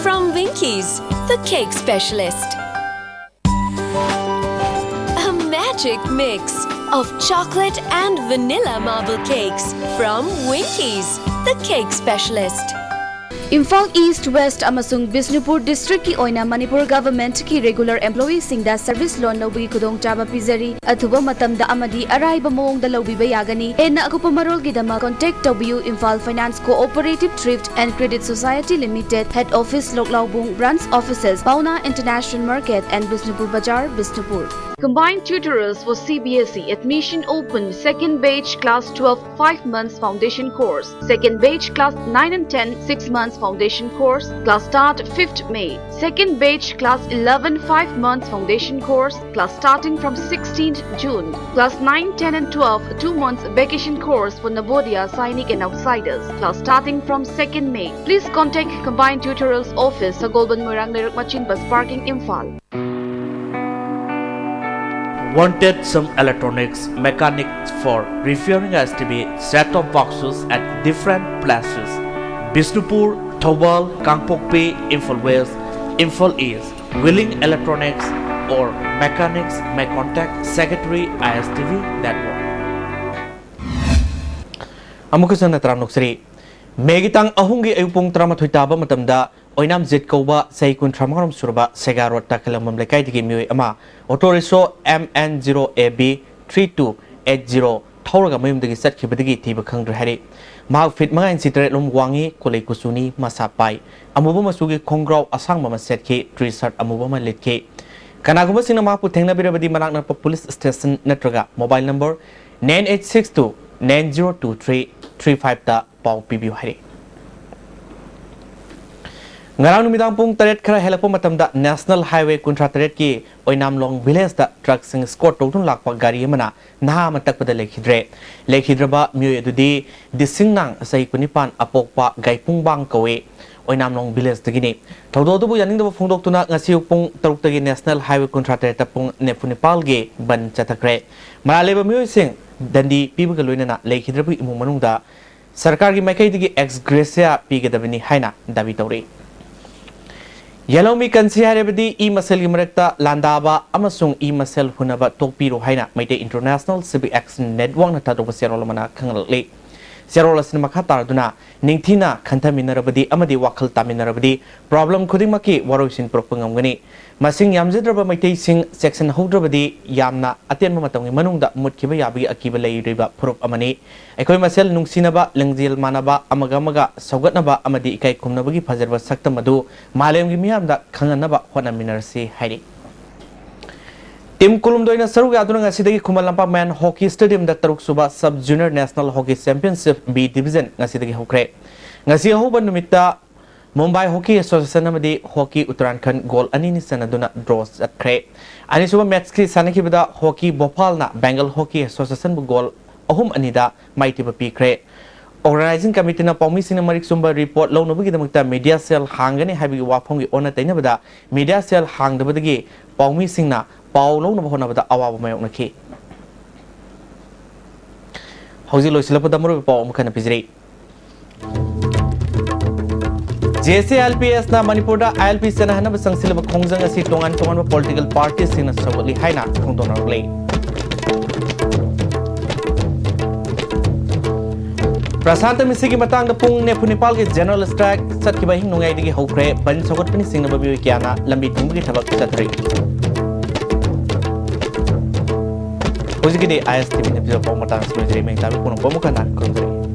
From Winkies, the cake specialist. A magic mix of chocolate and vanilla marble cakes from Winkies, the cake specialist. Imphal east, West ꯑꯃꯁꯨꯡ ꯕꯤꯁꯅꯨꯄꯨꯔ ꯗꯤꯁꯇ꯭ꯔꯤꯛꯀꯤ ꯑꯣꯏꯅ ꯃꯅꯤꯄꯨꯔ ꯒꯚꯔꯟꯃꯦꯟꯠꯀꯤ ꯔꯤꯒꯨꯂꯔ ꯑꯦꯝꯄ꯭ꯂꯣꯌꯤꯁꯤꯡꯗ ꯁꯔꯚꯤꯁ ꯂꯣꯟ ꯂꯧꯕꯒꯤ ꯈꯨꯗꯣꯡꯆꯥꯕ ꯄꯤꯖꯔꯤ꯫ ꯑꯊꯨꯕ ꯃꯇꯝꯗ ꯑꯃꯗꯤ ꯑꯔꯥꯏꯕ ꯃꯑꯣꯡꯗ ꯂꯧꯕꯤꯕ ꯌꯥꯒꯅꯤ꯫ ꯍꯦꯟꯅ ꯑꯀꯨꯞꯄ ꯃꯔꯣꯜꯒꯤꯗꯃꯛ contact ꯇꯧꯕꯤꯌꯨ, Imphal Finance Cooperative Thrift and Credit Society Limited, Head Office, ꯂꯣꯛꯂꯥꯎꯕꯨꯡ, Branch Offices, Paona International Market and Bishnupur Bazar, Bishnupur. Combined tutorials for C B S E. Admission open. Second batch class twelve, five months foundation course. Second batch class nine and ten, six months foundation course. Class start fifth May. Second batch class eleven, five months foundation course. Class starting from sixteenth June. Class nine, ten and twelve, two months vacation course for Navodaya, Sainik and outsiders. Class starting from second May. Please contact Combined Tutorials Office, Sagolband Moirang Lerak Machin Bus Parking, Imphal. Wanted some electronics mechanics for repairing S T V set-top boxes at different places: Bishnupur, Thoubal, Kangpokpi, Imphal West, Imphal East. Willing electronics or mechanics may contact Secretary I S T V Network. ꯑꯃꯨꯛꯀ ꯍꯟꯅ ꯇꯔꯥꯝꯅ ꯑꯣꯛꯆꯔꯤ꯫ ꯃꯦꯒꯤ ꯇꯥꯡ ꯑꯍꯨꯝꯒꯤ ꯑꯌꯨꯛ ꯄꯨꯡ ꯇꯔꯥꯃꯥꯊꯣꯏ ꯇꯥꯕ ꯃꯇꯝꯗ ꯑꯣꯏꯅꯥꯝ ꯖꯤꯠ ꯀꯧꯕ ꯆꯍꯤ ꯀꯨꯟꯊ꯭ꯔꯥ ꯃꯉꯥꯔꯣꯝ ꯁꯨꯔꯕ ꯁꯦꯒꯥ ꯔꯣꯗꯇ ꯈꯂꯪꯕꯝ ꯂꯩꯀꯥꯏꯗꯒꯤ ꯃꯤꯑꯣꯏ ꯑꯃ auto rickshaw M N zero A B three two eight zero ꯊꯧꯔꯒ ꯃꯌꯨꯝꯗꯒꯤ ꯆꯠꯈꯤꯕꯗꯒꯤ ꯊꯤꯕ ꯈꯪꯗ꯭ꯔꯦ ꯍꯥꯏꯔꯤ꯫ ꯃꯍꯥꯛ ꯐꯤꯠ ꯃꯉꯥ ꯏꯟꯆꯤ ꯇꯔꯦꯠ ꯂꯣꯝ ꯋꯥꯡꯉꯤ, ꯀꯣꯂꯩ ꯀꯨꯆꯨꯅꯤ, ꯃꯁꯥ ꯄꯥꯏ꯫ ꯑꯃꯨꯕ ꯃꯆꯨꯒꯤ ꯈꯣꯡꯒ꯭ꯔꯥꯎ ꯑꯁꯥꯡꯕ ꯑꯃ ꯁꯦꯠꯈꯤ, ꯇꯤ ꯁꯥꯔꯠ ꯑꯃꯨꯕ ꯑꯃ ꯂꯤꯠꯈꯤ꯫ ꯀꯅꯥꯒꯨꯝꯕꯁꯤꯡꯅ ꯃꯍꯥꯛꯄꯨ ꯊꯦꯡꯅꯕꯤꯔꯕꯗꯤ ꯃꯅꯥꯛ ꯅꯛꯄ ꯄꯨꯂꯤꯁ ꯁ꯭ꯇꯦꯁꯟ ꯅꯠꯇ꯭ꯔꯒ mobile number nine eight six two nine zero two three three five ꯇ ꯄꯥꯎ ꯄꯤꯕꯤꯌꯨ ꯍꯥꯏꯔꯤ꯫ ꯉꯔꯥꯡ ꯅꯨꯃꯤꯗꯥꯡ ꯄꯨꯡ ꯇꯔꯦꯠ ꯈꯔ ꯍꯦꯜꯂꯛꯄ ꯃꯇꯝꯗ ꯅꯦꯁꯅꯦꯜ ꯍꯥꯏꯋꯦ ꯀꯨꯟꯊ꯭ꯔꯥ ꯇꯔꯦꯠꯀꯤ ꯑꯣꯏꯅꯥꯝꯂꯣꯡ ꯚꯤꯂꯦꯖꯇ ꯇ꯭ꯔꯛꯁꯤꯡ ꯁ꯭ꯀꯣꯔꯠ ꯇꯧꯗꯨꯅ ꯂꯥꯛꯄ ꯒꯥꯔꯤ ꯑꯃꯅ ꯅꯍꯥ ꯑꯃ ꯇꯛꯄꯗ ꯂꯩꯈꯤꯗ꯭ꯔꯦ꯫ ꯂꯩꯈꯤꯗ꯭ꯔꯕ ꯃꯤꯑꯣꯏ ꯑꯗꯨꯗꯤ ꯗꯤꯁꯤꯡꯅꯥꯡ, ꯆꯍꯤ ꯀꯨꯟꯅꯤꯄꯥꯟ, ꯑꯄꯣꯛꯄ ꯒꯥꯏꯄꯨꯡꯕꯥꯡ ꯀꯧꯏ, ꯑꯣꯏꯅꯥꯝꯂꯣꯡ ꯚꯤꯂꯦꯖꯇꯒꯤꯅꯤ꯫ ꯊꯧꯗꯣꯛ ꯑꯗꯨꯕꯨ ꯌꯥꯅꯤꯡꯗꯕ ꯐꯣꯡꯗꯣꯛꯇꯨꯅ ꯉꯁꯤ ꯑꯌꯨꯛ ꯄꯨꯡ ꯇꯔꯨꯛꯇꯒꯤ ꯅꯦꯁꯅꯦꯜ ꯍꯥꯏꯋꯦ ꯀꯨꯟꯊ꯭ꯔꯥ ꯇꯔꯦꯠꯇ ꯄꯨꯡ ꯅꯤꯐꯨ ꯅꯤꯄꯥꯜꯒꯤ ꯕꯟ ꯆꯠꯊꯈ꯭ꯔꯦ꯫ ꯃꯔꯥꯜ ꯂꯩꯕ ꯃꯤꯑꯣꯏꯁꯤꯡ ꯗꯟꯗꯤ ꯄꯤꯕꯒ ꯂꯣꯏꯅꯅ ꯂꯩꯈꯤꯗ꯭ꯔꯕ ꯏꯃꯨꯡ ꯃꯅꯨꯡꯗ ꯁꯔꯀꯥꯔꯒꯤ ꯃꯥꯏꯀꯩꯗꯒꯤ ꯑꯦꯛꯁ ꯒ꯭ꯔꯦꯁꯤꯌꯥ ꯄꯤꯒꯗꯕꯅꯤ ꯍꯥꯏꯅ ꯗꯥꯕꯤ ꯇꯧꯔꯤ꯫ ꯌꯦꯜꯍꯧꯃꯤ ꯀꯟꯁꯤ ꯍꯥꯏꯔꯕꯗꯤ ꯏ ꯃꯁꯦꯜꯒꯤ ꯃꯔꯛꯇ ꯂꯥꯟꯗꯥꯕ ꯑꯃꯁꯨꯡ ꯏ ꯃꯁꯦꯜ ꯍꯨꯟꯅꯕ ꯇꯣꯛꯄꯤꯔꯣ ꯍꯥꯏꯅ ꯃꯩꯇꯩ ꯏꯟꯇꯔꯅꯦꯁꯅꯦꯜ ꯁꯤꯚꯤꯛ ꯑꯦꯛꯁꯟ ꯅꯦꯠꯋꯥꯔꯛꯅ ꯊꯥꯗꯣꯛꯄ ꯆꯦꯔꯣꯜ ꯑꯃꯅ ꯈꯪꯍꯜꯂꯛꯂꯤ꯫ ꯆꯦꯔꯣꯜ ꯑꯁꯤꯅ ꯃꯈꯥ ꯇꯥꯔꯗꯨꯅ ꯅꯤꯡꯊꯤꯅ ꯈꯟꯊꯃꯤꯟꯅꯔꯕꯗꯤ ꯑꯃꯗꯤ ꯋꯥꯈꯜ ꯇꯥꯃꯤꯟꯅꯔꯕꯗꯤ problem ꯈꯨꯗꯤꯡꯃꯛꯀꯤ ꯋꯥꯔꯣꯏꯁꯤꯟ ꯄꯨꯔꯛꯄ ꯉꯝꯒꯅꯤ꯫ ꯃꯁꯤꯡ ꯌꯥꯝꯖꯗ꯭ꯔꯕ ꯃꯩꯇꯩꯁꯤꯡ ꯆꯦꯛꯁꯤꯟꯍꯧꯗ꯭ꯔꯕꯗꯤ ꯌꯥꯝꯅ ꯑꯇꯦꯟꯕ ꯃꯇꯝꯒꯤ ꯃꯅꯨꯡꯗ ꯃꯨꯠꯈꯤꯕ ꯌꯥꯕꯒꯤ ꯑꯀꯤꯕ ꯂꯩꯔꯤꯕ ꯐꯨꯔꯨꯞ ꯑꯃꯅꯤ꯫ ꯑꯩꯈꯣꯏ ꯃꯁꯦꯜ ꯅꯨꯡꯁꯤꯅꯕ, ꯂꯤꯡꯖꯦꯜ ꯃꯥꯟꯅꯕ, ꯑꯃꯒ ꯑꯃꯒ ꯁꯧꯒꯠꯅꯕ ꯑꯃꯗꯤ ꯏꯀꯥꯏ ꯈꯨꯝꯅꯕꯒꯤ ꯐꯖꯔꯕ ꯁꯛꯇꯝ ꯑꯗꯨ ꯃꯥꯂꯦꯝꯒꯤ ꯃꯤꯌꯥꯝꯗ ꯈꯪꯍꯟꯅꯕ ꯍꯣꯠꯅꯃꯤꯟꯅꯔꯁꯤ ꯍꯥꯏꯔꯤ꯫ Team ꯀꯨꯟꯍꯨꯝꯗꯣꯏꯅ ꯁꯔꯨꯛ ꯌꯥꯗꯨꯅ ꯉꯁꯤꯗꯒꯤ ꯈꯨꯃꯟ ꯂꯝꯄꯥꯛ ꯃꯌꯥꯟ Hockey Stadiumꯗ ꯇꯔꯨꯛ ꯁꯨꯕ Sub Junior National Hockey Championship B Division ꯉꯁꯤꯗꯒꯤ ꯍꯧꯈ꯭ꯔꯦ꯫ ꯉꯁꯤ ꯑꯍꯧꯕ ꯅꯨꯃꯤꯠꯇ Mumbai Hockey Association ꯑꯃꯗꯤ Hockey Uttarakhand goal ꯑꯅꯤꯅꯤ ꯆꯟꯅꯗꯨꯅ draw ꯆꯠꯈ꯭ꯔꯦ꯫ ꯑꯅꯤꯁꯨꯕ matchꯀꯤ ꯁꯥꯟꯅꯈꯤꯕꯗ Hockey Bhopalꯅ Bengal Hockey Associationꯕꯨ goal ꯑꯍꯨꯝ ꯑꯅꯤꯗ ꯃꯥꯏꯊꯤꯕ ꯄꯤꯈ꯭ꯔꯦ꯫ Organising Committeeꯅ ꯄꯥꯎꯃꯤꯁꯤꯡꯅ ꯃꯔꯤꯛ ꯆꯨꯝꯕ report ꯂꯧꯅꯕꯒꯤꯗꯃꯛꯇ media cell ꯍꯥꯡꯒꯅꯤ ꯍꯥꯏꯕꯒꯤ ꯋꯥꯐꯝꯒꯤ ꯑꯣꯟꯅ ꯇꯩꯅꯕꯗ media cell ꯍꯥꯡꯗꯕꯗꯒꯤ ꯄꯥꯎꯃꯤꯁꯤꯡꯅ ꯄꯥꯎ ꯂꯧꯅꯕ ꯍꯣꯠꯅꯕꯗ ꯑꯋꯥꯕ ꯃꯥꯌꯣꯛꯅꯈꯤ꯫ ꯍꯧꯖꯤꯛ ꯂꯣꯏꯁꯤꯜꯂꯛꯄꯗ ꯃꯔꯨꯑꯣꯏꯕ ꯄꯥꯎ ꯑꯃꯈꯛ ꯄꯤꯖꯔꯤ꯫ JAC ILPSꯅ ꯃꯅꯤꯄꯨꯔꯗ ILP ꯆꯠꯅꯍꯟꯅꯕ ꯆꯪꯁꯤꯜꯂꯕ ꯈꯣꯡꯖꯪ ꯑꯁꯤ ꯇꯣꯉꯥꯟ ꯇꯣꯉꯥꯟꯕ political partyꯁꯤꯡꯅ ꯁꯧꯒꯠꯂꯤ ꯍꯥꯏꯅ ꯐꯣꯡꯗꯣꯛꯅꯔꯛꯂꯤ꯫ ꯄ꯭ꯔꯁꯥꯟꯇ ꯃꯤꯁꯤꯒꯤ ꯃꯇꯥꯡꯗ ꯄꯨꯡ ꯅꯤꯐꯨ ꯅꯤꯄꯥꯜꯒꯤ general strike ꯆꯠꯈꯤꯕ ꯑꯍꯤꯡ ꯅꯣꯡꯌꯥꯏꯗꯒꯤ ꯍꯧꯈ꯭ꯔꯦ꯫ ꯕꯟ ꯁꯧꯒꯠꯄꯅ ꯆꯤꯡꯅꯕ ꯃꯤꯑꯣꯏ ꯀꯌꯥꯅ ꯂꯝꯕꯤ ꯊꯤꯡꯕꯒꯤ ꯊꯕꯛ ꯆꯠꯊꯔꯤ꯫ ꯍꯧꯖꯤꯛꯀꯤꯗꯤ ISTVꯅ ꯄꯤꯖꯕ ꯄꯥꯎ ꯃꯇꯥꯡ ꯑꯁꯤ ꯂꯣꯏꯖꯔꯦ꯫ ꯃꯌꯦꯛ ꯇꯥꯕ ꯄꯨꯝꯅꯃꯛꯄꯨ ꯈꯟꯅ ꯈꯨꯔꯨꯝꯖꯔꯤ꯫